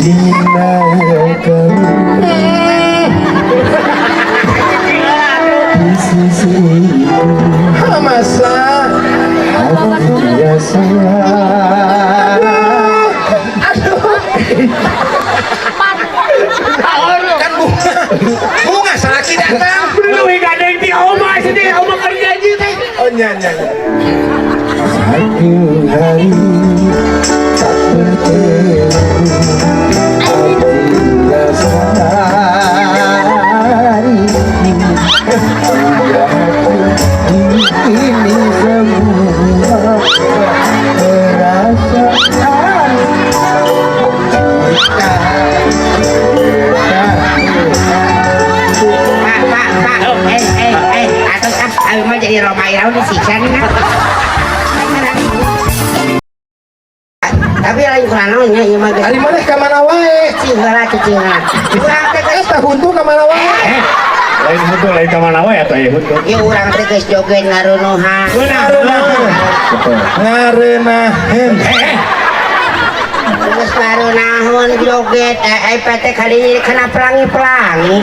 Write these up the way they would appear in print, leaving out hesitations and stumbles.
Bila kau di sisiku, Masa biasa. Aduh. Kan bunga. Bunga salaki datang. Lu gandeng ti oma sih teh, oma kerja aja teh. Oh nya nya. Satu hari tak bertemu, apabila sehari ini semua perasaan kita. Pak, pak, pak. Atau ah, mah jadi Rhoma Irama disiksa nih kan. Tapi lain kurang naonnya ieu mah geus. Ari maneh ka mana wae? Cicing heula, cicing heula. Urang teh geus Eta huntu ka mana wae? Lain huntu, lain ka mana wae atuh ieu huntu. Ieu urang teh geus joget ngarunuhan. Betul. Ngarenaheun. Geus ngarunaheun joget PT kali ini kena pelangi-pelangi.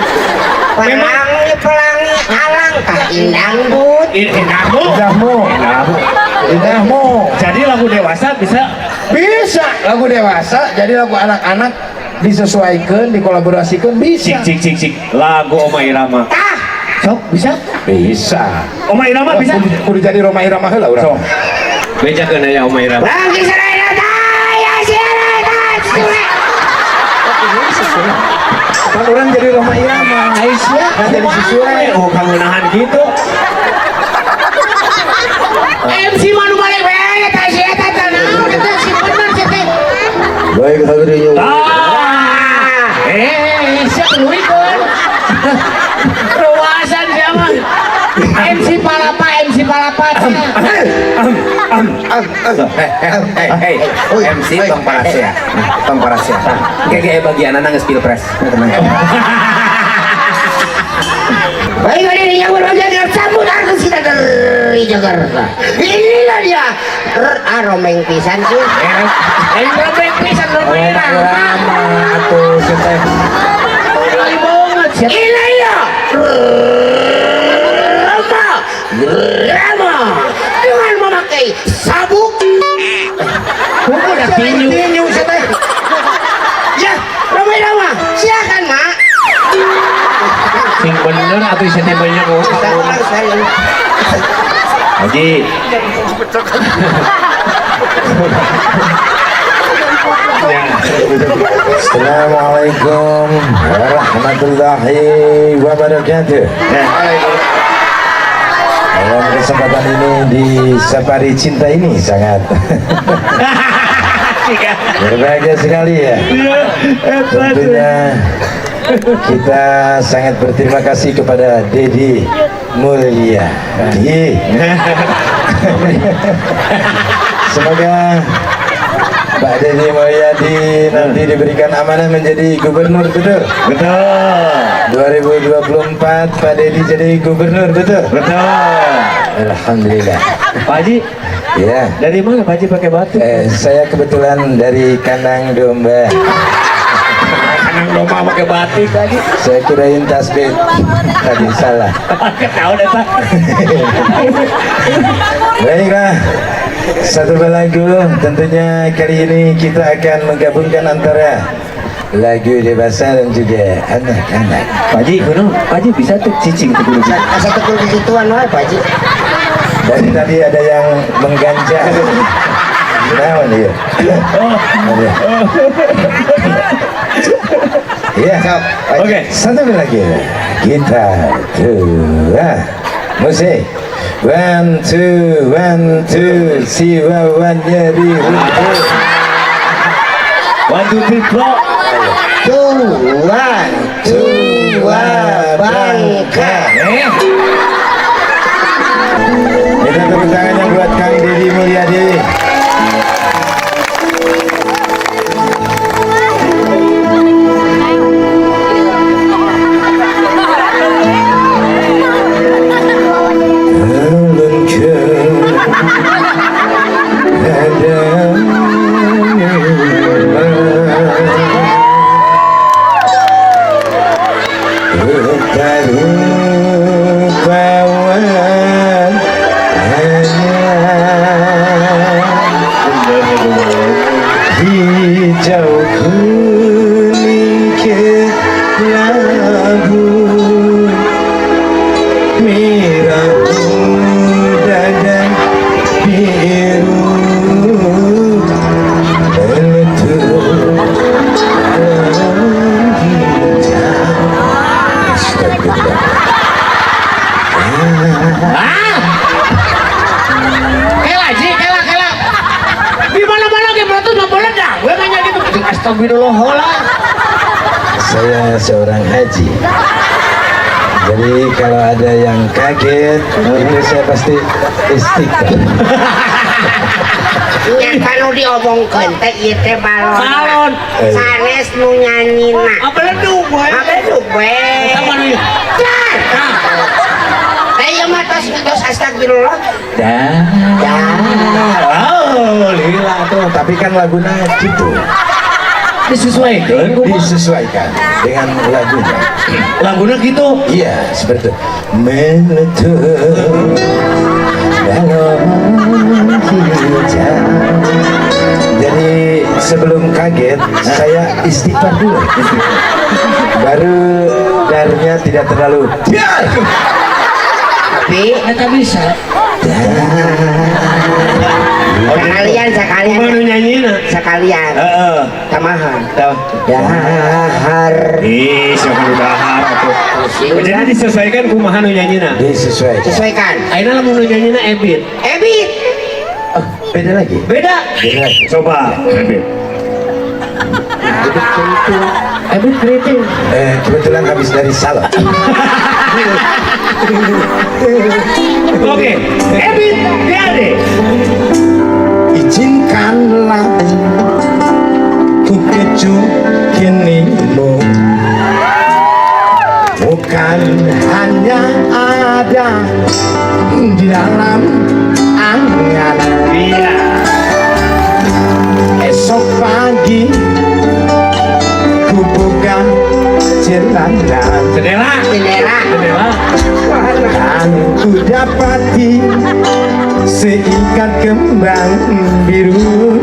Pelangi-pelangi alangkah indahmu. Indahmu. Indahmu. Indahmu. Indahmu. Jadi lagu dewasa bisa Bisa lagu dewasa, jadi lagu anak-anak disesuaikan, dikolaborasikan bisa. cik cik cik cik lagu Rhoma Irama. Tah, Sok bisa? Bisa. Rhoma Irama bisa? Kudu jadi Rhoma Irama heula urang. Sok. Bejakeun aya Rhoma Irama. lagi serena taya serena sule. Kan urang jadi Rhoma Irama. Aisyah Kan jadi si Sule. Oh, kamu nahan gitu. MC manu balik we tah sia teh tah naon eta si bener sia teh. Baik hadirin. Ah. Siapa nuikeun? Ruasan siapa? MC Palapa, MC Palapa. Hey, MC tong parasea. Tong parasea. Kayak bagian geus pilpres. Tenang. Baik hadirin yang berbahagia, kita sambut artis kita dari Jakarta. Inilah dia. Romeng pisan sih. Romeng pisan Rhoma Rhoma Irama atuh si teh. Banget sih. Inilah dia. Rhoma Irama dengan memakai sabuk. Udah tinju. Tinju si teh. Ya, Rhoma Irama, silakan, Mak. Sing bener atuh si teh banyak kok. Haji. Assalamualaikum warahmatullahi wabarakatuh. Dalam kesempatan ini di Safari Cinta ini sangat berbahagia sekali ya. Tentunya kita sangat berterima kasih kepada Dedi Mulyadi. Semoga Pak Dedi Mulyadi nanti diberikan amanah menjadi gubernur, betul? Betul. 2024 Pak Dedi jadi gubernur, betul? Betul. Alhamdulillah. Pak Haji, Ya. dari mana Pak Haji pakai batik? Saya kebetulan dari kandang domba. Kandang domba pakai batik tadi. Saya kirain tasbih tadi salah. Ketahuan deh Pak. Baiklah, satu lagu tentunya kali ini kita akan menggabungkan antara lagu dewasa dan juga anak-anak. Pak Haji, kuno, Pak Haji bisa tuh cicing tuh kudu. Asa tekul di situan wae, Pak Haji. Dari tadi ada yang mengganja. Kenapa dia? Iya. Oke. Satu lagi. Kita dua musik. 1 2 1 2 si wawan nyeri huntu. 1 2 3 4. Tua tua bangka. Kita tepuk tangannya buat Kang Dedi Mulyadi. Kuning kelabu, merah muda dan biru, meletup balon hijau. Astagfirullah. Ah! Kela ji, kela kela. Di mana-mana ge meletus mah meledak. We nanya gitu. Astagfirullah lah. Saya seorang haji. Jadi kalau ada yang kaget, itu saya pasti istighfar. Nya nu diomongkeun teh ieu teh balon. Balon. Sanes nu nyanyina. Ah, beledug we. Beledug we. Eta mah nu. Tar. Teh ieu mah tos tos astagfirullah. Dah. Dah. Oh, lila tuh. Tapi kan lagunya gitu. Disesuaikan kumaha? Disesuaikan dengan lagunya. Lagunya gitu. Iya, seperti itu. Meletup balon hijau. Jadi sebelum kaget, saya istighfar dulu. Baru darnya tidak terlalu. Biar. Tapi Eta bisa. Sekalian sekalian. Kumaha nu nyanyina? Sekalian. Heeh. Tambahan. Tah. Dahar. Ih, siapa nu dahar atuh. Jadi disesuaikan kumaha nu nyanyina? Disesuaikan. Sesuaikan. Ayeuna lamun nu nyanyina Ebit. Ebit. Oh, beda lagi. Beda. Beda lagi. Coba Ebit. Ebit keriting. Kebetulan habis dari salon. Oke, Ebit Gade. Izinkanlah ku kecup kinimu, bukan hanya ada di dalam angan. Iya. Esok pagi ku buka celana, Jendela. Jendela. Jendela. dan ku dapati seikat kembang biru.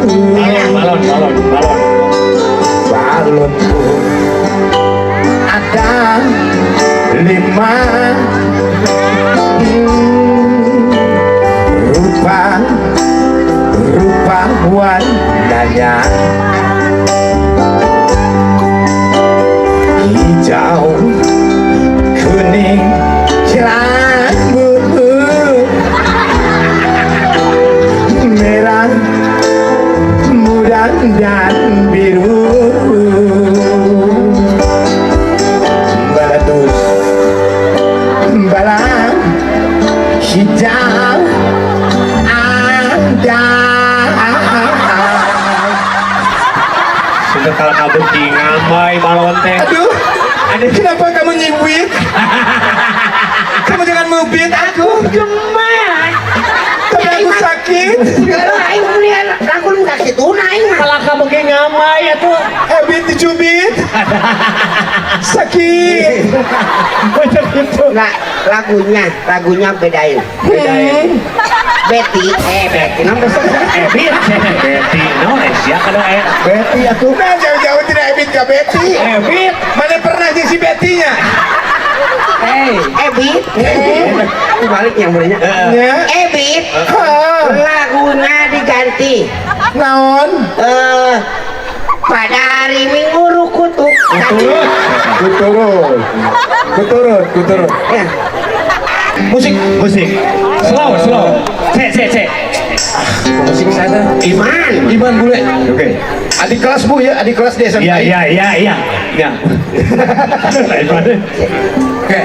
Balon, balon, balon. Balonku ada 5, rupa rupa warnanya, hijau, kuning, kelabu, merah muda dan biru. Meletus balon hijau ada. Sudah kalau kabur di ngamai balon teh. Aduh, Ada kenapa kamu nyibit? Kamu jangan mubit aku. Gemas. Tapi aku sakit. Kalau aing melihat lagu nu kasituna aing mah. Kalau kamu ge ngamai atuh. Ebit dicubit. Sakit. Banyak gitu. Enggak, lagunya, lagunya bedain. Bedain. Betty, Betty, nomor Ebit, Betty, no, siapa dong Betty aku. Nah, jauh-jauh tidak Ebit ke Betty. Ebit. Mana pernah sih si Betty-nya? Hey, Ebit. Balik yang bolehnya. Ya. Ebit, lagunya diganti. Naon? Pada hari Minggu rukutuk. Kuturut. Kuturut, kuturut. Ya. Musik, musik. Slow, slow. C, C, C. Musik sana. Iman. Iman bule. Oke. Adik kelas bu ya, adik kelas di SMP. Iya, iya, iya, iya. Ya. Oke.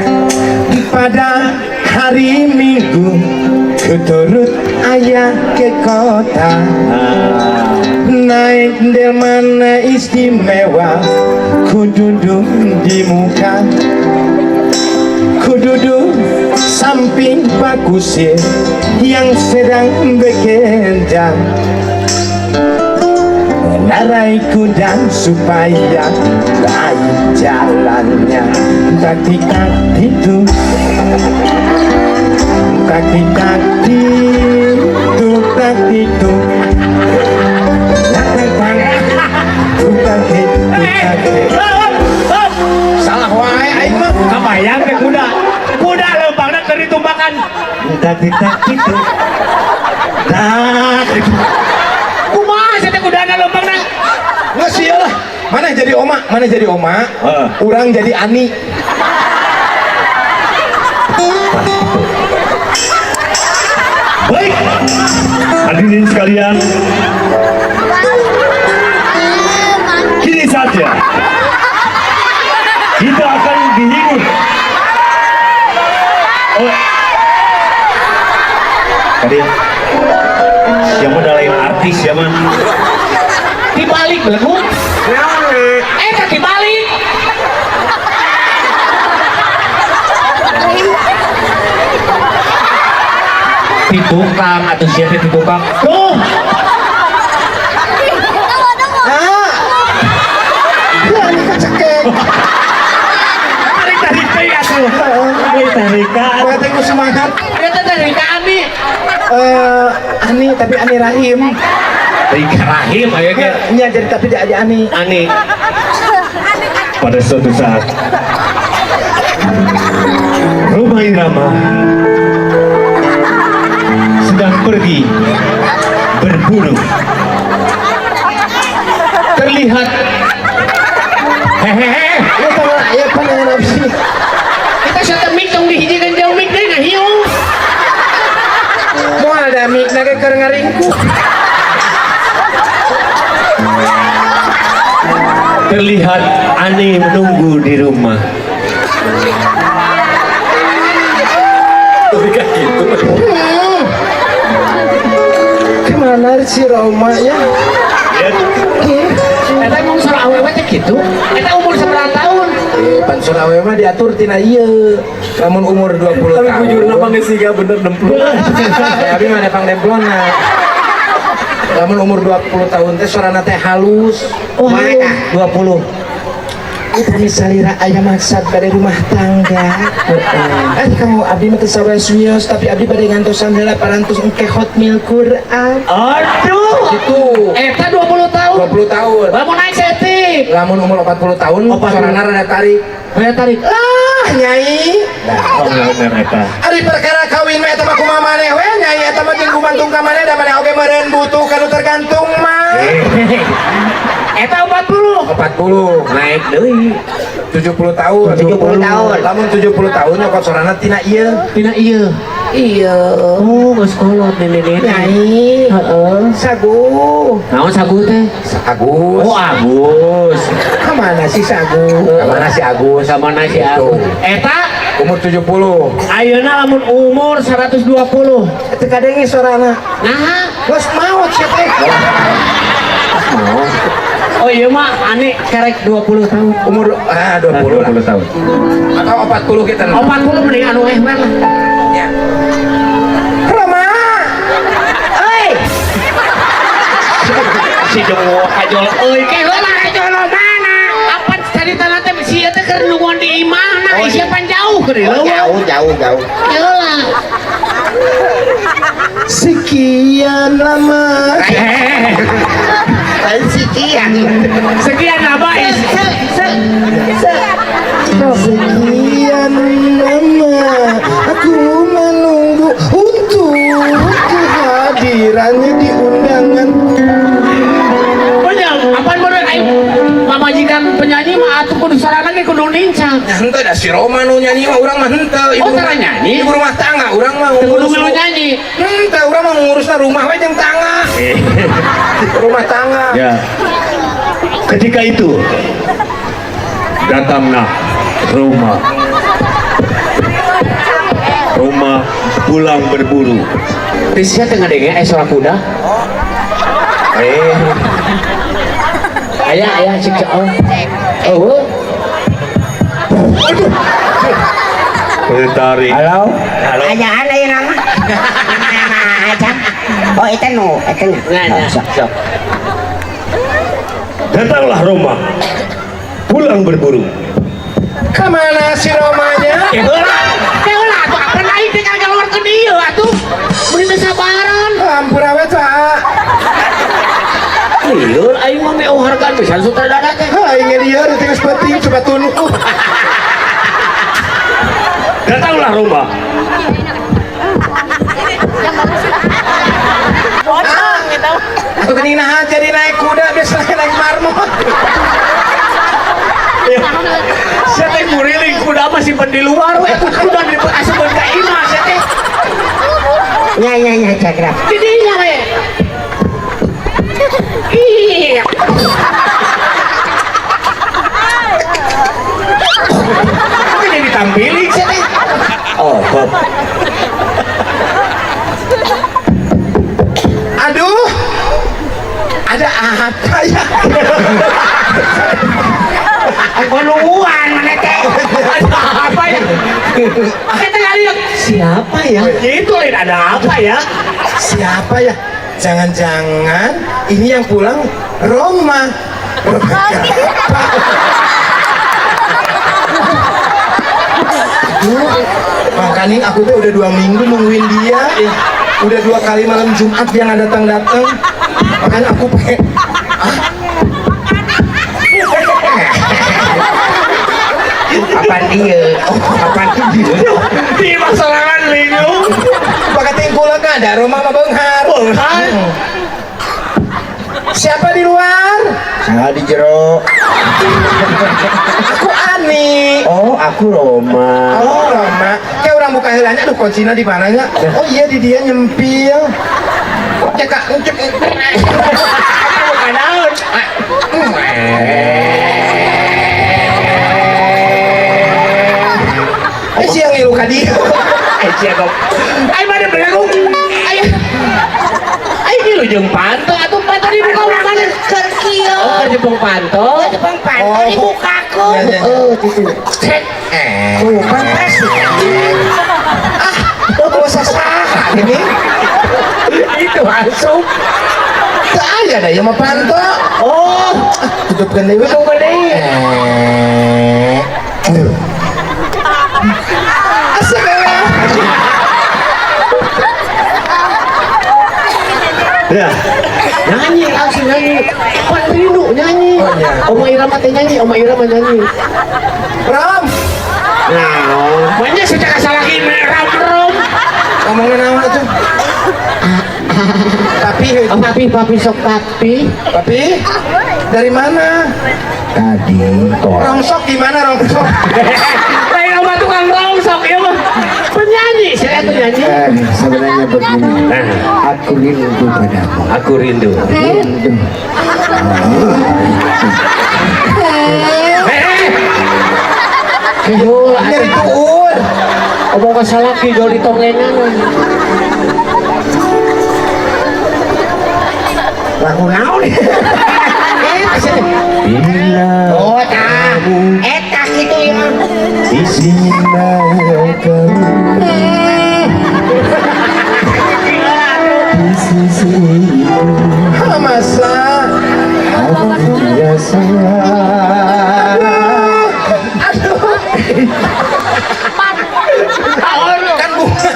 Pada hari Minggu kuturut ayah ke kota, naik delman istimewa, ku duduk di muka, ku duduk samping Pak Kusir yang sedang bekerja, mengendarai kuda supaya baik jalannya. Tak itu, tak itu, tak itu, tak tak Salah wae aing mah. Kabayang teh kuda. Kuda leumpangna keur ditumbakan. Tak tak gitu. Tak. Kumaha sia teh kudana leumpangna? Geus sia lah. Mana jadi oma? Mana jadi oma? Urang jadi Ani. Baik, hadirin sekalian, kini saja kita akan dihibur oleh tadi siapa udah lain artis siapa dibalik belegu dibalik di tukang atau siapa di tukang tuh ya ini kan cekek tarik tarik atuh tarik tarik ku semangat eta tarik Ani Ani tapi Ani Rahim Rika Rahim aya ge nya jadi tapi dia aja Ani Ani pada suatu saat Rhoma Irama sedang pergi berburu. Terlihat hehehe ya pandangan absi kita satu mic tong dihijikeun jauh mic deui ngahiung moal da mic na ge keur ngaringkuk. Terlihat Ani menunggu di rumah. Kemana si Roma ya? Eta emang suara awewe teh kitu? Eta umur sabaraha tahun? Pan suara awewe mah diatur tina ieu. Lamun umur 20 tahun. Tapi bujurna mah geus siga bener 60. Abi mah pang demplona. Lamun umur 20 tahun teh suarana teh halus. Oh, halus. 20. Upami salira aya maksad pada rumah tangga. Kamu abdi mah teu sawios tapi abdi bade ngantosan heula parantos engke khotmil Quran. Aduh. Gitu. Eta 20 tahun. 20 tahun. Lamun naik setik. Lamun umur 40 tahun suarana rada tarik. Rada tarik. Lah, nyai. Nah, bener eta. Ari perkara kawin mah eta mah kumaha maneh we nyai eta mah jeung gumantung ka maneh da maneh oge meureun butuh kanu tergantung mah. Eta 40. 40 naik deui 70 tahun. 70 tahun. Lamun 70 tahun nyokot sorana tina ieu. Tina ieu. Iya. Oh, geus kolot nenek-nenek. Nyai. Heeh. Sagu. Naon sagu teh? Agus. Oh, Agus. Kamana si Sagu? Kamana si Agus? Kamana si Agus? Eta umur 70. Ayeuna lamun umur 120. Teu kadenge sorana. Nah, geus maot sia teh. Oh iya mah Ani kerek 20 tahun. Umur 20 lah. 20 tahun. Atau 40 kita. 40 mending anu we lah. Ya. Roma. Euy. Si jongo kajol euy ke heula kajol mana? Apa tadi tanah teh si ieu teh keur nungguan di imahna, oh, isia pan jauh keur oh, jauh jauh jauh. Heula. Sekian lama. Sekian. Sekian lama. Sekian lama aku menunggu untuk kehadirannya di undangan. Punya, apaan bener? Pamajikan penyanyi mah atuh kudu sarana ge kudu nincang. Henteu da si Roma nu nyanyi mah urang mah henteu. Oh, tara nyanyi? Ibu rumah tangga urang mah kudu ngilu nyanyi. Henteu urang mah ngurusna rumah we jeung tangga. Rumah tangga. Ya. Ketika itu datanglah Roma. Roma pulang berburu. Sia teh ngadenge aya suara kuda. Aya aya cik cik. Oh. Aduh. Tarik. Halo. Halo. Ayaan aya nama. Ajam. Oh, eta nu, eta nu. Nah, sok. Datanglah Roma. Pulang berburu. Kemana si Romanya? Heula. Heula atuh apa naik teh kaluarkeun ieu atuh. Meuni teu sabaran. Ampura we tah. Lieur aing mah Oke, oh hargaan pisan sutradara teh. Hah, ingin dia udah tinggal penting coba tunu. Datanglah Roma. Aku gini nah jadi naik kuda biasanya naik marmot. Saya teh nguriling kuda mah simpen di luar we, kuda di asupan ka imah saya teh. Nya nya nya cakra. Di dinya we. Iya. Aku jadi tampiling saya teh. Oh, Bob. Aduh. Ada apa ya? Aku nungguan mana teh? Ada apa ya? Kita lihat siapa ya? Itu lain ada apa ya? Siapa ya? Jangan-jangan ini yang pulang Roma. Roma. Aduh, makanya aku tuh udah 2 minggu nungguin dia. Udah 2 kali malam Jumat dia nggak datang-datang. Makanya aku pengen. Apaan dia? Apaan dia? Di masalangan bingung. Pakai tingkul kan ada Roma sama Benghar. Benghar. Siapa di luar? Saya di jero. Aku Ani. Oh, aku Roma. Oh, Roma. Kayak orang buka helanya, aduh kuncinya di mananya? Oh iya di dia nyempil. Cek cek. Bukan naon. Eh siang ngilu ka dieu. Eh sia kok. Ai mana belagu? Ai. Ai ngilu jeung panto atuh panto dibuka mana? Keur kieu. Oh, keur jepang panto. Jepang panto dibukakeun. Heeh, gitu. Cek. Tuh, pantas. Ah, kok sasah ini? Itu langsung. Teu aya da ieu mah panto. Oh, tutupkeun deui. Tutupkeun deui. Ya. Nyanyi langsung nyanyi. Pan rindu nyanyi. Oh, iya. Oma Irama teh nyanyi, Oma Irama nyanyi. Ram. Nah, banyak sejak asal lagi ram rom. Ngomongin naon atuh? Papi, oh, papi, papi sok papi. Papi? Dari mana? Tadi rongsok di mana rongsok? Lain oma tukang rongsok ya mah. Penyanyi, saya penyanyi. Sebenarnya begini. Aku rindu padamu. Aku rindu. Rindu. Nyeri tuur. Omong kasalaki jauh ditongenan. Lagu naon? Bila oh tah, eta kitu ieu. Di kamu di sisiku. Masa aku biasa. Aduh. Kan bunga,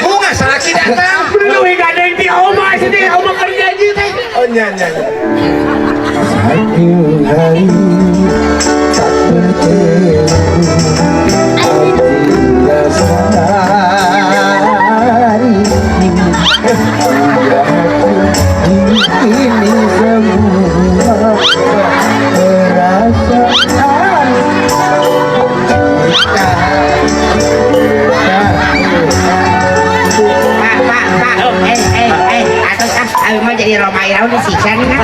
bunga salaki datang. Belum gandeng ti oma sini oma kerja aja teh. Oh nya nya. Satu hari tak bertemu, apabila sehari ini semua perasaan kita. Pak, pak, pak, atau ah, mah jadi Roma Irama disiksa nih kan?